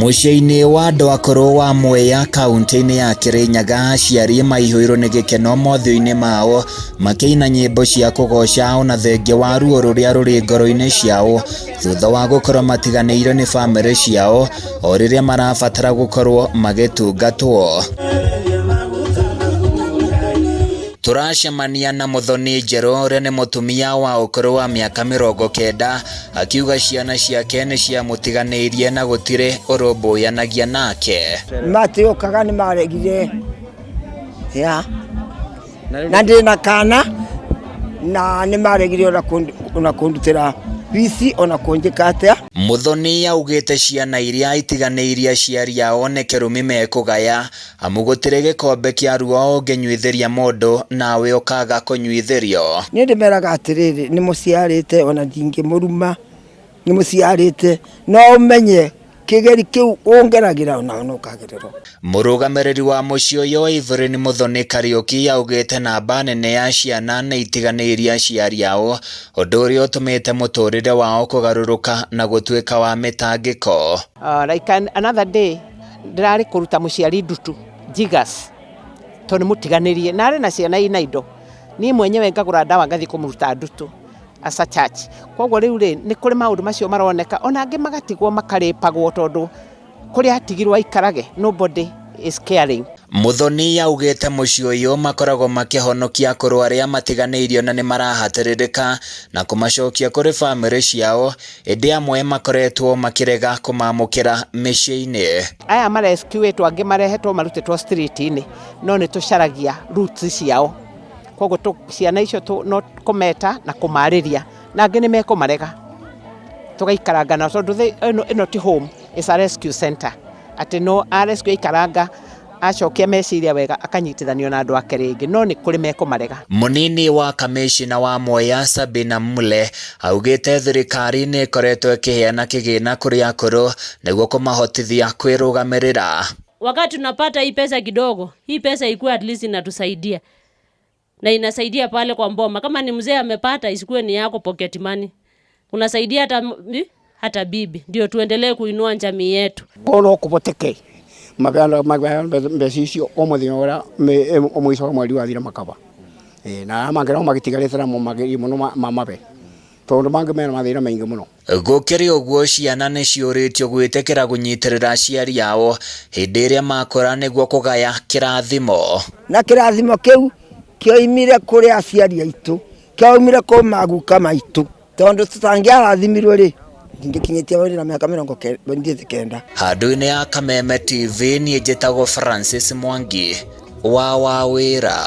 Mũciĩ-inĩ wa andũ akũrũ wa Mwea kaunti-inĩ ya Kĩrĩnyaga, aciari maihũirwo nĩ gĩkeno mothiũ-inĩ mao makĩina nyĩmbo cia kũgoca ona thengia wa ruo rũrĩa rũrĩ ngoro-inĩ ciao thutha wa gũkorwo matiganĩirio nĩ bamĩrĩ ciao o rĩrĩa marabatara gũkorwo magĩtungatwo. Tũracemania na Mũthoni Njerũ ũrĩa nĩ mũtumia wa ũkũrũ wa mĩaka 90 akiuga ciana ciake nĩ ciamũtiganĩirie na gũtirĩ ũrũmbũyanagia nake. Matiũkaga nĩ maregire ya na ndĩ na kana na nĩ maregire ona kũndutĩra bici ona kũnjĩka atĩa. Mũthoni augĩte ciana iria itiganĩirie aciari ao nĩ kĩrumi mekũgaya amu gũtirĩ gĩkombe kĩa ruo ũngĩnyuithĩria mũndũ nawe ũkaga kũnyuithĩrio. Niĩ ndĩmeraga atĩrĩrĩ, nĩ mũciarĩte ona ndingĩmũruma, nĩ mũciarĩte, no ũmenye kĩgeri kĩu ũngeragĩra onawe no ũkagererwo. Mũrũgamĩrĩri wa mũciĩ ũyũ Evelyn Muthoni Kariũki augĩte namba nene ya ciana nĩ itiganĩirie aciari ao, ũndũ ũrĩa ũtũmĩte mũtũrĩre wao kũgarũrũka na gũtuĩka wa mĩtangĩko. Like another day ndĩrarĩ kũruta mũciari ndutu jiggers tondũ nĩ mũtiganĩrie na arĩ na ciana ina indo, niĩ mwenyewe ngagũra ndawa ngathiĩ kũmũruta ndutu as a church. Koguo rĩu rĩ, nĩ kũrĩ maũndũ macio maroneka, ona angĩ magatigwo makarĩpagwo tondũ kũrĩa atigirwo aikarage nobody is caring. Muthoni augĩte mũciĩ ũyũ makoragwo makĩhonokia akũrũ arĩa matiganĩirio na nĩmarahatĩrĩrĩka na kũmacokia kũrĩ bamĩrĩ ciao, ĩndĩ amwe makoretwo makĩrega kũmamũkĩra mĩciĩ-inĩ. Aya marescuĩtwo angĩ marehetwo marutĩtwo street-inĩ, no nĩ tũcaragia roots ciao, koguo ciana icio no kũmeta na kũmarĩria, na angĩ nĩ mekũmarega, tũgaikaranga nao tondũ ĩno ti home, it's a rescue center, atĩ no a rescue aikaranga acokia meciria wega akanyitithanio na andũ ake rĩngĩ, no nĩ kũrĩ mekũmarega. Mũnini wa kamĩcina wa Mwea Sabina Mule augĩte thirikari nĩ ĩkoretwo ĩkĩheana kĩgĩna kũrĩ akũrũ nĩguo kũmahotithia kwĩrũgamĩrĩra. Wakati tunapata hii pesa kidogo, hii pesa ikuwe at least inatusaidia na inasaidia pale kwa mboma. Kama ni mzee amepata, isikuwe ni yako pocket money, unasaidia hata bibi, ndio tuendelee kuinua jamii yetu. Kono kuboteke mabeana mabeana mbeca icio o muthenya uria mũico wa mweri wathira makaba na mangĩ no magĩtigarĩte namo magerie mũno mamabe tondũ mangĩ mena mathĩna maingĩ mũno. Gũkĩrĩ ũguo ciana nĩ ciũrĩtio gwĩtĩkĩra kũnyitĩrĩra aciari ao hĩndĩ ĩrĩa makũra nĩguo kũgaya kĩrathimo. Na kĩrathimo kĩu kĩoimire kũrĩ aciari aitũ, kĩoimire kũ maguka maitũ, tondũ tũtangĩarathimirwo rĩ, ndingĩkinyĩtie wĩra na mĩaka 99. Handũ-inĩ ya Kameme TV niĩ njĩtagwo Francis Mwangi wa Wawĩra.